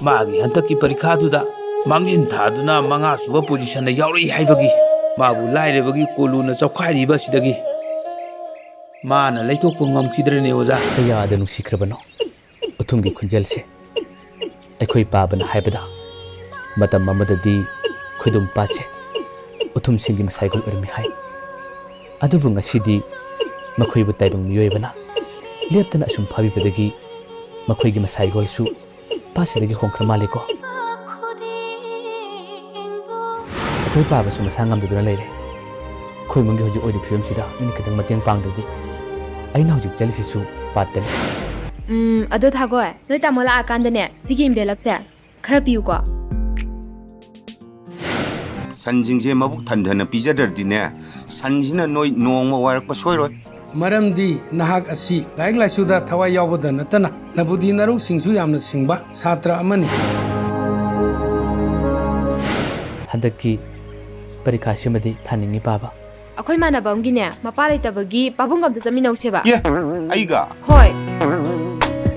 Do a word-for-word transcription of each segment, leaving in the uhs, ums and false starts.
ꯃꯥꯒꯤ ꯍꯟꯗꯛꯀꯤ ꯄꯔꯤꯈꯥꯗꯨꯗ ꯃꯥꯡꯖꯤꯟ ꯊꯥꯗꯨꯅ ꯃꯉꯥ ꯁꯨꯕ ꯄꯣꯖꯤꯁꯟꯗ ꯌꯥꯎꯔꯛꯏ ꯍꯥꯏꯕꯒꯤ ꯃꯥꯕꯨ ꯂꯥꯏꯔꯕꯒꯤ ꯀꯣꯂꯨꯅ ꯆꯧꯈꯥꯏꯔꯤꯕ ꯑꯁꯤꯗꯒꯤ ꯃꯥꯅ ꯂꯩꯊꯣꯛꯄ ꯉꯝꯈꯤꯗ꯭ꯔꯦꯅꯦ ꯑꯣꯖꯥ꯫ ꯀꯌꯥꯗ ꯅꯨꯡꯁꯤꯈ꯭ꯔꯕꯅꯣ ꯎꯊꯨꯝꯒꯤ ꯈꯣꯟꯖꯦꯜꯁꯦ꯫ ꯑꯩꯈꯣꯏ ꯄꯥꯕꯅ ꯍꯥꯏꯕꯗ ꯃꯇꯝ ꯑꯃꯗꯗꯤ ꯈꯣꯏꯗꯨꯝ ꯄꯥꯠꯁꯦ ꯎꯊꯨꯝꯁꯤꯡꯒꯤ ꯃꯁꯥꯏꯒꯣꯜ ꯑꯣꯏꯔꯝꯃꯤ ꯍꯥꯏ꯫ ꯑꯗꯨꯕꯨ ꯉꯁꯤꯗꯤ ꯃꯈꯣꯏꯕꯨ ꯇꯥꯏꯕꯪ ꯃꯤꯑꯣꯏꯕꯅ ꯂꯦꯞꯇꯅ ꯑꯁꯨꯝ ꯐꯥꯕꯤꯕꯗꯒꯤ ꯃꯈꯣꯏꯒꯤ ꯃꯁꯥꯏꯒꯣꯜꯁꯨ ꯄꯥꯠꯁꯤꯗꯒꯤ ꯍꯣꯡꯈ꯭ꯔ ꯃꯥꯜꯂꯦꯀꯣ꯫ ꯑꯩꯈꯣꯏ ꯄꯥꯕꯁꯨ ꯃꯁꯥ ꯉꯝꯗꯗꯨꯅ ꯂꯩꯔꯦ꯫ ꯑꯩꯈꯣꯏ ꯏꯃꯨꯡꯒꯤ ꯍꯧꯖꯤꯛ ꯑꯣꯏꯔꯤꯕ ꯐꯤꯕꯝꯁꯤꯗ ꯃꯤꯅ ꯈꯤꯇꯪ ꯃꯇꯦꯡ ꯄꯥꯡꯗ꯭ꯔꯗꯤ ꯑꯩꯅ ꯍꯧꯖꯤꯛ ꯆꯠꯂꯤꯁꯤꯁꯨ ꯄꯥꯠꯇꯅꯤ꯫ ꯎꯝ, ꯑꯗꯣ ꯊꯥꯒꯣꯏ, ꯅꯣꯏ ꯇꯥꯃꯣ ꯂꯥꯛꯑꯀꯥꯟꯗꯅꯦ ꯁꯤꯒꯤ envelopeꯁꯦ ꯈꯔ ꯄꯤꯌꯨꯀꯣ꯫ ꯁꯟꯁꯤꯡꯁꯦ ꯃꯕꯨꯛ ꯊꯟꯊꯅ ꯄꯤꯖꯗ꯭ꯔꯗꯤꯅꯦ, ꯁꯟꯁꯤꯅ ꯅꯣꯏ ꯅꯣꯡꯃ ꯋꯥꯏꯔꯛꯄ ꯁꯣꯏꯔꯣꯏ꯫ ꯃꯔꯝꯗꯤ ꯅꯍꯥꯛ ꯑꯁꯤ ꯂꯥꯏꯔꯤꯛ ꯂꯥꯏꯁꯨꯗ ꯊꯋꯥꯏ ꯌꯥꯎꯕꯗ ꯅꯠꯇꯅ ꯅꯕꯨꯗꯤ ꯅꯔꯧꯁꯤꯡꯁꯨ ꯌꯥꯝꯅ ꯁꯤꯡꯕ ꯁꯥꯇ꯭ꯔ ꯑꯃꯅꯤ꯫ ꯍꯟꯗꯛꯀꯤ ꯄꯔꯤꯈꯥꯁꯤꯃꯗꯤ ꯊꯥꯅꯤꯡꯉꯤ ꯄꯥꯕ꯫ ꯑꯩꯈꯣꯏ ꯃꯥꯟꯅꯕ ꯑꯃꯒꯤꯅꯦ ꯃꯄꯥ ꯂꯩꯇꯕꯒꯤ ꯄꯥꯕꯨꯡꯒ ꯑꯝꯇ ꯆꯠꯃꯤꯟꯅꯧꯁꯦꯕ꯫ ꯑꯦ, ꯑꯩꯒ? ꯍꯣꯏ꯫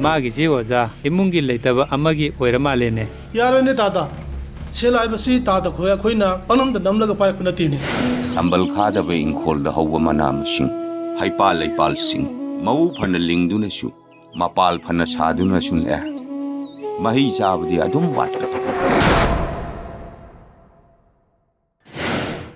ꯃꯥꯒꯤꯁꯤ ꯑꯣꯖꯥ ꯏꯃꯨꯡꯒꯤ ꯂꯩꯇꯕ ꯑꯃꯒꯤ ꯑꯣꯏꯔ ꯃꯥꯜꯂꯦꯅꯦ꯫ ꯌꯥꯔꯣꯏꯅꯦ ꯇꯥꯗ꯫ ꯁꯦꯜ ꯍꯥꯏꯕꯁꯤ ꯇꯥꯗ ꯈꯣꯏ ꯑꯩꯈꯣꯏꯅ ꯄꯪꯅꯝꯗ ꯅꯝꯂꯒ ꯄꯥꯏꯔꯛꯄ ꯅꯠꯇꯦꯅꯦ꯫ ꯁꯝꯕꯜ ꯈꯥꯗꯕ ꯏꯪꯈꯣꯜꯗ ꯍꯧꯕ ꯃꯅꯥ ꯃꯁꯤꯡ, ꯍꯩꯄꯥꯜ ꯂꯩꯄꯥꯜꯁꯤꯡ ꯃꯎ ꯐꯅ ꯂꯤꯡꯗꯨꯅꯁꯨ, ꯃꯄꯥꯜ ꯐꯅ ꯁꯥꯗꯨꯅꯁꯨꯅꯦ, ꯃꯍꯩ ꯆꯥꯕꯗꯤ ꯑꯗꯨꯝ ꯋꯥꯠꯀꯅꯤ꯫